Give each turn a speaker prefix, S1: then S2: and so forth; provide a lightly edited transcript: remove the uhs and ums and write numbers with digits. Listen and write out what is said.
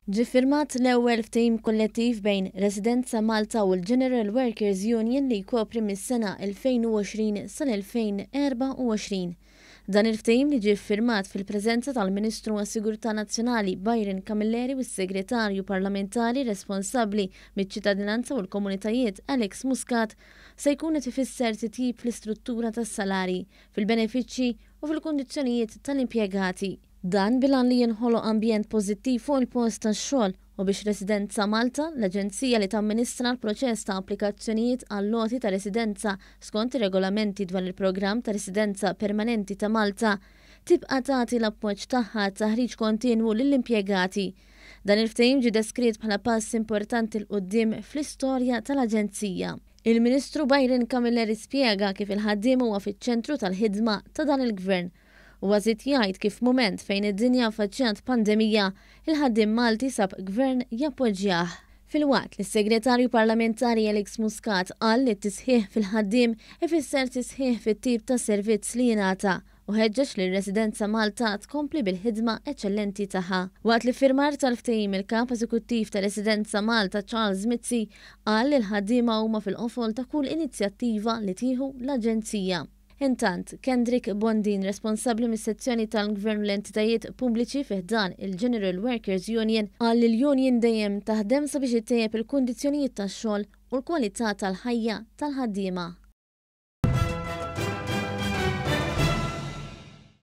S1: Ġie ffirmat l-ewwel ftehim kollettiv bejn Residenza Malta u l-General Workers Union li jkopri mis-sena 2020 sal-2024. Dan il-ftehim li ġie ffirmat fil-preżenza tal-Ministru għas-Sigurtà Nazzjonali Byron Camilleri u s-Segretarju Parlamentari responsabbli miċ-Ċittadinanza u l-Komunitajiet Alex Muscat se jkun qed ifisser titjib fl-istruttura tas-salarji, fil-benefiċċji u fil-kundizzjonijiet tal-impjegati. Dan bil-għan li jinħoloq ambjent pożittiv fuq il-post tax-xogħol u biex Residenza Malta, l-aġenzija li tamministra l-proċess ta' applikazzjonijiet għall-għoti ta' residenza skont ir-regolamenti dwar il-Programm ta' Residenza Permanenti ta' Malta, tibqa' tagħti l-appoġġ tagħha għat-taħriġ kontinwu lill-impjegati. Dan il-ftehim ġie deskritt bħala pass importanti 'l quddiem fl-istorja tal-aġenzija. Il-Ministru Byron Camilleri spjega kif il-ħaddiem huwa fiċ-ċentru tal-ħidma ta' dan il-Gvern. Huwa żied jgħid kif f'mument fejn id-dinja affaċċjat pandemija, il-ħaddiem Malti sab Gvern jappoġġjah. Filwaqt li s-Segretarju Parlamentari Alex Muscat qal li t-tisħiħ fil-ħaddiem ifisser tisħiħ fit-tip ta' servizz li jingħata u ħeġġeġ lil Residenza Malta tkompli bil-ħidma eċċellenti tagħha. Waqt l-iffirmar tal-ftehim il-Kap Eżekuttiv ta' Residenza Malta Charles Mizzi qal li l-ħaddiema huma fil-qofol ta' kull inizjattiva li tieħu l-Aġenzija. Intant, Kendrick Bondin, responsabbli mis-sezzjoni tal-Gvern u l-entitajiet pubbliċi fi ħdan il-General Workers Union, qal li l-union dejjem taħdem sabiex ittejjeb il-kundizzjonijiet tax-xogħol u l-kwalità tal-ħajja tal-ħaddiema.